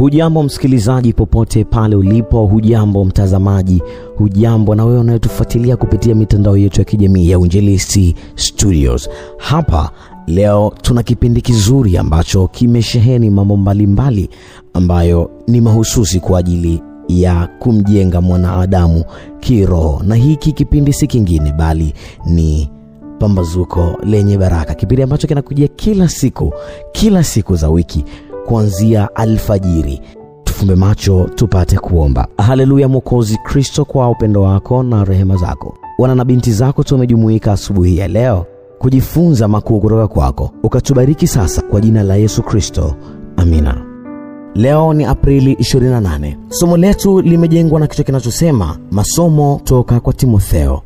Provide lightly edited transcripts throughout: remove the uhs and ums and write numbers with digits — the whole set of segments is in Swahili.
Hujambo msikilizaji popote pale ulipo, hujambo mtazamaji, hujambo na wewe unayetufuatilia kupitia mitandao yetu ya kijamii ya Uinjilisti Studios. Hapa leo tuna kipindi kizuri ambacho kimesheheni mambo mbalimbali ambayo ni mahususi kwa ajili ya kumjenga mwanadamu kiroho. Na hiki kipindi si kingine bali ni Pambazuko Lenye Baraka, kipindi ambacho kinakujia kila siku za wiki kuanzia alfajiri. Tufumbe macho tupate kuomba. Haleluya Mwokozi Kristo, kwa upendo wako na rehema zako, wana na binti zako tumejumuika asubuhi ya leo kujifunza makuu kutoka kwako. Ukatubariki sasa kwa jina la Yesu Kristo. Amina. Leo ni Aprili 28. Somo letu limejengwa na kichwa kinachosema masomo toka kwa Timotheo.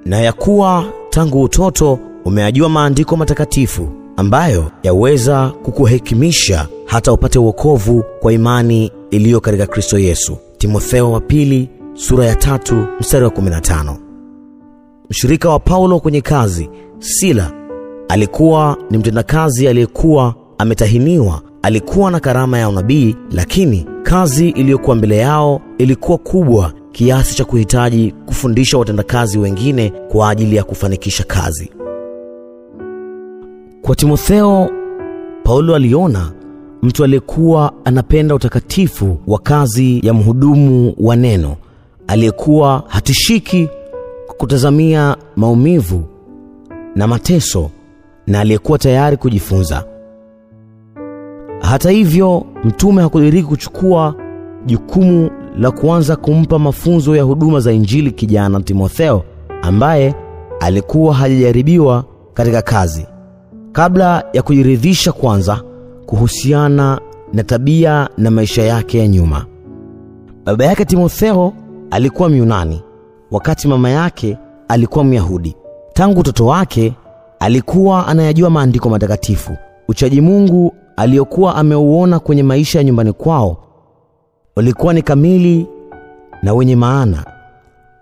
Na ya kuwa tangu utoto umeyajua maandiko matakatifu, ambayo yaweza kukuhekimisha hata upate wokovu kwa imani iliyo katika Kristo Yesu. Timotheo wa pili sura ya 3 mstari wa 15. Mshirika wa Paulo kwenye kazi, Sila, alikuwa ni mtendakazi aliyekuwa ametahiniwa. Alikuwa na karama ya unabii, lakini kazi iliyokuwa mbele yao ilikuwa kubwa kiasi cha kuhitaji kufundisha watendakazi wengine kwa ajili ya kufanikisha kazi. Kwa Timotheo, Paulo aliona mtu aliyekuwa anapenda utakatifu wa kazi ya mhudumu wa neno, aliyekuwa hatishiki kutazamia maumivu na mateso, na aliyekuwa tayari kujifunza. Hata hivyo, mtume hakudiriki kuchukua jukumu la kuanza kumpa mafunzo ya huduma za Injili kijana Timotheo, ambaye alikuwa hajajaribiwa katika kazi, kabla ya kujiridhisha kwanza kuhusiana na tabia na maisha yake ya nyuma. Baba yake Timotheo alikuwa Myunani, wakati mama yake alikuwa Myahudi. Tangu utoto wake alikuwa anayajua maandiko matakatifu. Uchaji Mungu aliyokuwa ameuona kwenye maisha ya nyumbani kwao ulikuwa ni kamili na wenye maana.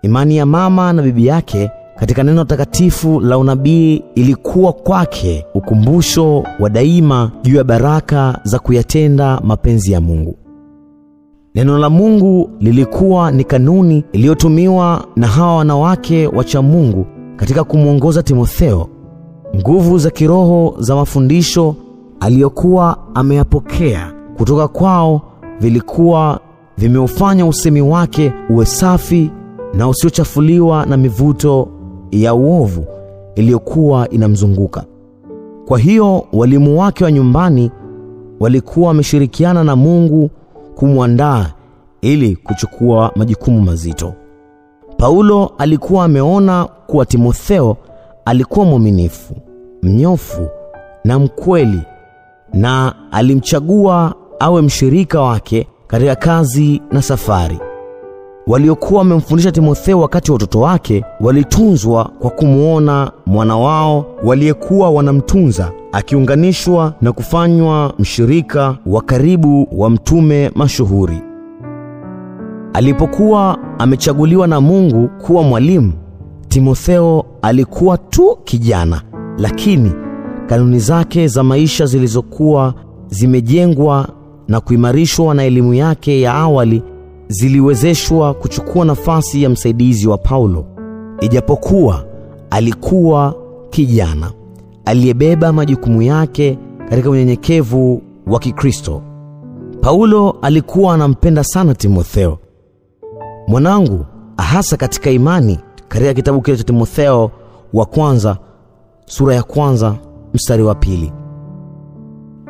Imani ya mama na bibi yake katika neno takatifu la unabii ilikuwa kwake ukumbusho wa daima juu ya baraka za kuyatenda mapenzi ya Mungu. Neno la Mungu lilikuwa ni kanuni iliyotumiwa na hawa wanawake wacha Mungu katika kumwongoza Timotheo. Nguvu za kiroho za mafundisho aliyokuwa ameyapokea kutoka kwao vilikuwa vimeufanya usemi wake uwe safi na usiochafuliwa na mivuto ya uovu iliyokuwa inamzunguka. Kwa hiyo walimu wake wa nyumbani walikuwa wameshirikiana na Mungu kumwandaa ili kuchukua majukumu mazito. Paulo alikuwa ameona kuwa Timotheo alikuwa mwaminifu, mnyofu na mkweli, na alimchagua awe mshirika wake katika kazi na safari. Waliokuwa wamemfundisha Timotheo wakati wa utoto wake walitunzwa kwa kumuona mwana wao waliyekuwa wanamtunza akiunganishwa na kufanywa mshirika wa karibu wa mtume mashuhuri. Alipokuwa amechaguliwa na Mungu kuwa mwalimu, Timotheo alikuwa tu kijana, lakini kanuni zake za maisha zilizokuwa zimejengwa na kuimarishwa na elimu yake ya awali ziliwezeshwa kuchukua nafasi ya msaidizi wa Paulo. Ijapokuwa alikuwa kijana aliyebeba majukumu yake katika unyenyekevu wa Kikristo, Paulo alikuwa anampenda sana Timotheo. Mwanangu, hasa katika imani, katika kitabu kile cha Timotheo wa kwanza sura ya 1 mstari wa 2.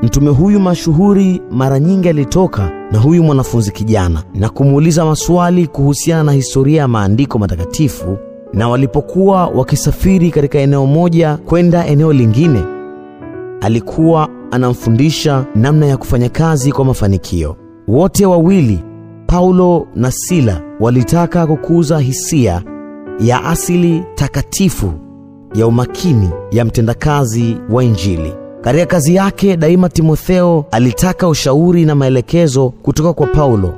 Mtume huyu mashuhuri mara nyingi alitoka na huyu mwanafunzi kijana na kumuuliza maswali kuhusiana na historia ya maandiko matakatifu, na walipokuwa wakisafiri katika eneo moja kwenda eneo lingine, alikuwa anamfundisha namna ya kufanya kazi kwa mafanikio. Wote wawili, Paulo na Sila, walitaka kukuza hisia ya asili takatifu ya umakini ya mtendakazi wa Injili. Katika kazi yake daima Timotheo alitaka ushauri na maelekezo kutoka kwa Paulo.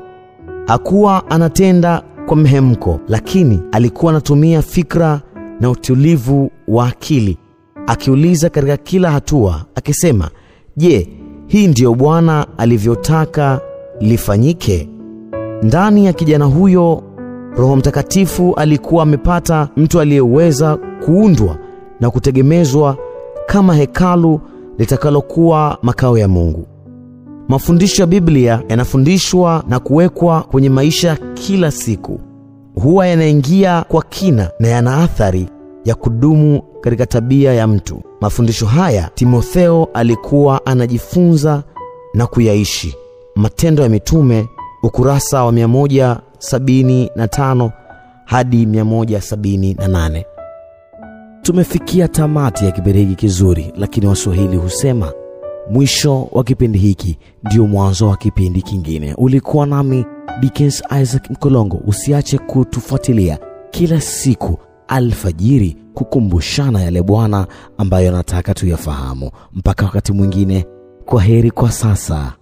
Hakuwa anatenda kwa mhemko, lakini alikuwa anatumia fikra na utulivu wa akili, akiuliza katika kila hatua akisema, "Je, hii ndiyo Bwana alivyotaka lifanyike? Ndani ya kijana huyo Roho Mtakatifu alikuwa amepata mtu aliyeweza kuundwa na kutegemezwa kama hekalu litakalokuwa makao ya Mungu. Mafundisho ya Biblia yanafundishwa na kuwekwa kwenye maisha kila siku. Huwa yanaingia kwa kina na yana athari ya kudumu katika tabia ya mtu. Mafundisho haya Timotheo alikuwa anajifunza na kuyaishi. Matendo ya Mitume ukurasa wa 175 hadi 178. Tumefikia tamati ya kipindi hiki kizuri, lakini Waswahili husema mwisho wa kipindi hiki ndio mwanzo wa kipindi kingine. Ulikuwa nami Dickens Isaac Mkolongo. Usiache kutufuatilia kila siku alfajiri kukumbushana yale Bwana ambayo anataka tuyafahamu. Mpaka wakati mwingine, kwa heri kwa sasa.